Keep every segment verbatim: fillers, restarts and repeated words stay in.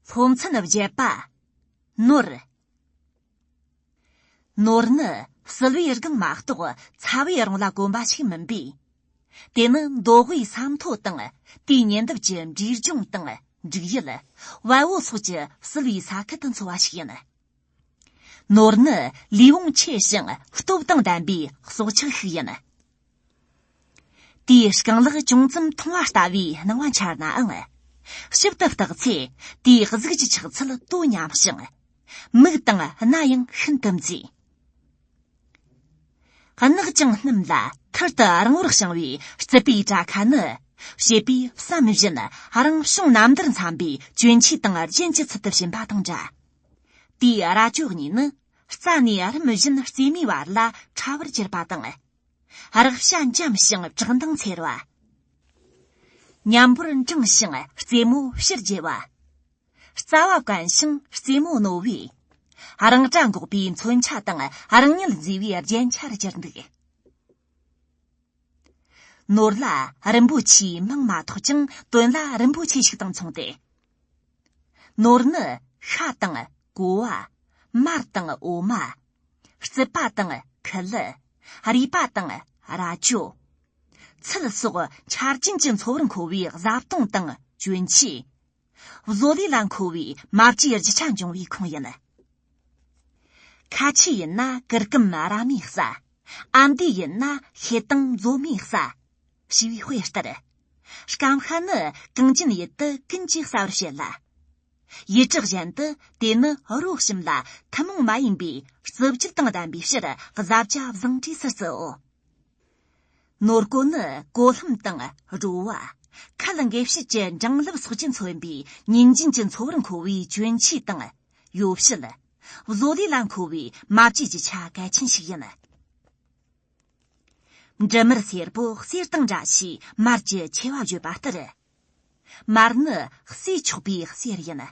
སློབ་ཚན་བརྒྱད་པ། ནོར། ནོར་ནི་བསིལ་བའི་སྒང་མ་གཏོགས་ཚ་བའི་རང་ལ་གོམས་པ་ཞིག་མིན་པས། དེ་ནི་མདོ་དབུས་ས་མཐོ་དང་དེའི་ཉེ་འདབས་ཀྱི་འབྲས་ལྗོངས་དང་འབྲུག་ཡུལ། བལ་བོ་སོགས་ཀྱི་བསིལ་བའི་ས་ཁུལ་དུ་འཚོ་བ་ཞིག་ཡིན། ནོར་ནི་ལུས་བོངས་ཆེ་ཞིང་སྟོབས་དང་ལྡན་པའི་སྲོག་ཆགས་ཤིག་ཡིན། དེའི་རྐང་ལག་ཅུང་ཙམ་མཐོང་བ་ལྟ་བུའི་སྣང་བ་འཆར་ནའང་། ཞིབ་ཏུ་བརྟགས་ཚེ་དེའི་གཟུགས་ཀྱི་ཆགས་ཚུལ་དོ་མཉམ་ཞིང་། མིག་དང་རྣ་ཡང་ཤིན་ཏུ་མཛེས། གནག་ཅིང་སྣུམ་ལ་ཐུར་དུ་རིང་བོར་བྱུང་བའི་རྩིད་པའི་སྐྲ་ཁ་ནི། བྱེད་པས་བསམ་བཞིན་རང་བྱུང་རྣམ་དར་འཚམ་པའི་གྱོན་ཆས་དང་རྒྱན་གྱི་ཚུལ་དུ་བྱིན་པ་དང་འདྲ། དེའི་རྭ་ཅོ་གཉིས་ནི་རྩ་ནས་རིམ་བཞིན་རྩེ་མོའི་བར་ལ་ཕྲ་བར་གྱུར་པ་དང་། རེག་བྱ་འཇམ་ཞིང་བཀྲག་མདངས་འཚེར་བ། མཉམ་པོར་འབྲིང་ཞིང་རྩེ་མོ་ཕྱིར་རྒྱས་པ། རྩ་བ་བརྐོས་ཤིང་རྩེ་མོ་རྣོ་བས། རང་སྒྲ་འགོག་པའི་མཚོན་ཆ་དང་རང་ཉིད་མཛེས་པའི་རྒྱན་ཆར་གྱུར་འདུག། ནོར་ལ་རིན་པོ་ཆེའི་མིང་མ་ཐོགས་ཀྱང་དོན་ལ་རིན་པོ་ཆེ་ཞིག་དང་མཚུངས་ཏེ། ནོར་ནི་ཤ་དང་ཀོ་བ། མར་དང་འོ་མ། རྩིད་པ་དང་ཁུ་ལུ། རུས་པ་དང་རྭ་ཅོ། ཚིལ་སོགས་ཆ་རྐྱེན་གྱི་འཚོ་བར་མཁོ་བའི་བཟའ་བཏུང་དང་གྱོན་ཆས། བཟོ་ལས་ལ་མཁོ་བའི་མ་བཅོས་རྒྱུ་ཆ་འབྱུང་བའི་ཁོངས་ཡིན། ཁ་ཆེ་ཡིན་ན་གུར་གུམ་ར་མའི་ས། ཨ་མདོ་ཡིན་ན་ཤེལ་དང་མཛོ་མོའི་ས། ཞེས་པའི་དཔེ་ལྟར། སྐམ་ཤ་ནི་གངས་ཅན་ཡུལ་དུ་ཀུན་གྱིས་ཟ་བར་བཤད་ལ། ཡུལ་གྲུ་གཞན་དུ་དེ་ནི་རོ་གཤམ་ལ་ཐུན་མོང་མ་ཡིན་པའི་རྩི་བཅུད་དང་ལྡན་པའི་ཕྱིར་གཟབ་བྱ་བཟང་གྲས་སུ་བརྩིའོ། ནོར་ཀོ་ནི་ཀོ་ལྷམ་དང་རོ་བ། ཁལ་འགེབས་བྱེད་ཀྱི་འབྲིང་རླབས་སོགས་ཀྱིས་མཚོན་པའི་ཉིན་རྒྱུན་གྱི་འཚོ་བར་མཁོ་བའི་གྱོན་ཆས་དང་ཡོ་བྱད། བཟོ་ལས་ལ་མཁོ་བའི་མ་བཅོས་རྒྱུ་ཆ་གལ་ཆེན་ཞིག་ཡིན། འབྲུ་མར་སེར་པོ་གསེར་དང་འདྲ་ཞེས་མར་གྱི་ཆེ་བ་བརྗོད་པ་ལྟར། མར་ནི་གསོས་ཆོག་པའི་གསེར་ཡིན།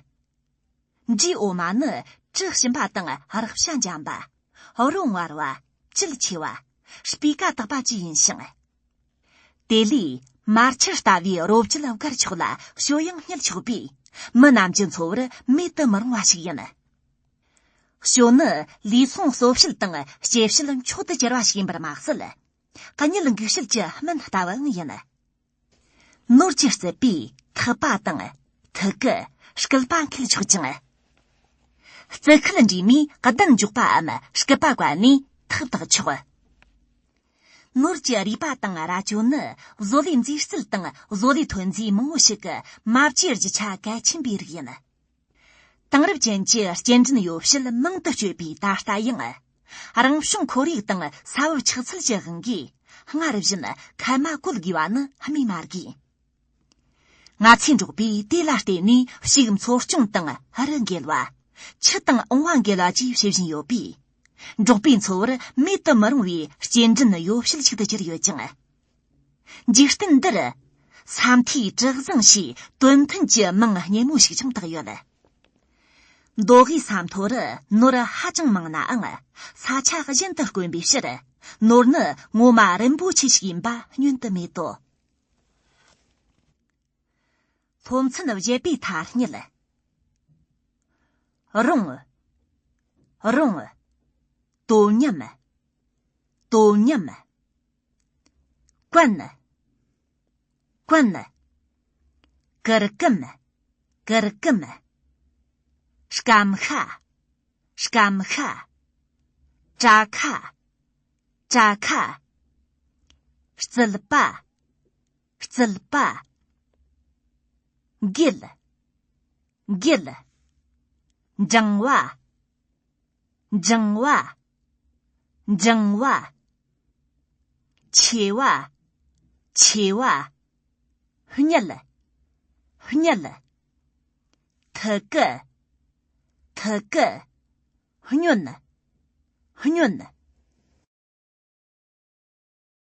འབྲས་འོ་མ་ནི་དྲི་ཞིམ་པ་དང་རེག་བྱ་འཇམ་པ། རོ་མངར་བ། བཅུད་ཆེ་བ། སྤུས་ཀ་དག་པ་བཅས་ཡིན་ཞིང་། དེ་ལས་མར་ཆུ་ལྟ་བུའི་རོ་བཅུད་བཀར་ཆོག་ལ་བཤོས་ཡང་རྙེད་ཆོག་པས་མི་རྣམས་ཀྱི་འཚོ་བར་མེད་དུ་མི་རུང་བ་ཞིག་ཡིན། བཤོས་ནི་ལུས་ཟུངས་གསོ་བྱེད་དང་སྐྱེ་བྱེད་མཆོག་ཏུ་གྱུར་པ་ཞིག་ཡིན་པར་མ་ཟད། གཉིད་འགུག་བྱེད་ཀྱི་སྨན་ལྟ་བུའང་ཡིན། ནོར་གྱི་རྩིད་པས་ཐག་པ་དང་། ཐུ་གུ། སྐུད་པ་འཁེལ་ཆོག་ཅིང་། རྩི་ཁལ་འདྲེས་མས་གདན་འཇོག་པའམ་སྐུད་པ་བཀལ་ནས་ཐག་བཏགས་ཆོག། ནོར་གྱི་རུས་པ་དང་རྭ་ཅོ་ནི་བཟོ་ལས་མཛེས་རྩལ་དང་བཟོ་ལས་ཐོན་རྫས་མང་བོ་ཞིག་གི་མ་བཅོས་རྒྱུ་ཆ་གལ་ཆེན་པོའི་རིགས་ཡིན། དེང་རབས་ཅན་གྱི་སྐྱེལ་འདྲེན་ཡོ་བྱད་མང་དུ་སྤྱོད་པའི་ད་ལྟ་ཡང་། རང་བྱུང་ཁོར་ཡུག་དང་ས་བབ་ཆགས་ཚུལ་གྱི་དབང་གིས་སྔར་བཞིན་ཁལ་མ་བཀོལ་དགོས་པ་ནི་སྨོས་མ་དགོས། ང་ཚོའི་འབྲོག་པས་དེ་ལ་བརྟེན་ནས་ཕྱུགས་འཚོ་སྐྱོང་དང་རི་འགེལ་བ། ཆུ་དང་འོང་བ་འགེལ་བ་བཅས་བྱེད་བཞིན་ཡོད་པས། འབྲོག་པའི་འཚོ་བར་མེད་དུ་མི་རུང་བའི་སྐྱེལ་འདྲེན་ཡོ་བྱད་ཅིག་ཏུ་གྱུར་ཡོད་ཅིང་། འཇིག་རྟེན་འདིར། ས་མཐོའི་དྲི་བཟང་ཞེས་དོན་མཐུན་གྱི་མིང་སྙན་མོ་ཞིག་ཀྱང་བཏགས་ཡོད། མདོ་དབུས་ས་མཐོ་རུ་ནོར་ཧ་ཅང་མང་ནའང་ས་ཆ་གཞན་དུ་དཀོན་པའི་ཕྱིར། ནོར་ནི་ངོ་མ་རིན་པོ་ཆེ་ཞིག་ཡིན་པ་བསྙོན་དུ་མེད་དོ། སློབ་ཚན་བརྒྱད་པའི་ཐ་སྙད། རུང་། རུང་། དོ་མཉམ། དོ་མཉམ། གོན། གོན། གུར་གུམ། གུར་གུམ། སྐམ་ཤ། སྐམ་ཤ། གྲྭ་ཁ། གྲྭ་ཁ། རྩིད་པ། རྩིད་པ། འགྱེལ། འགྱེལ། འགྲེང་བ། འགྲེང་བ། འགྲེང་བ། ཆེ་བ། ཆེ་བ། བསྙལ། བསྙལ། ཐུ་གུ། ཐུ་གུ། བསྙོན། བསྙོན།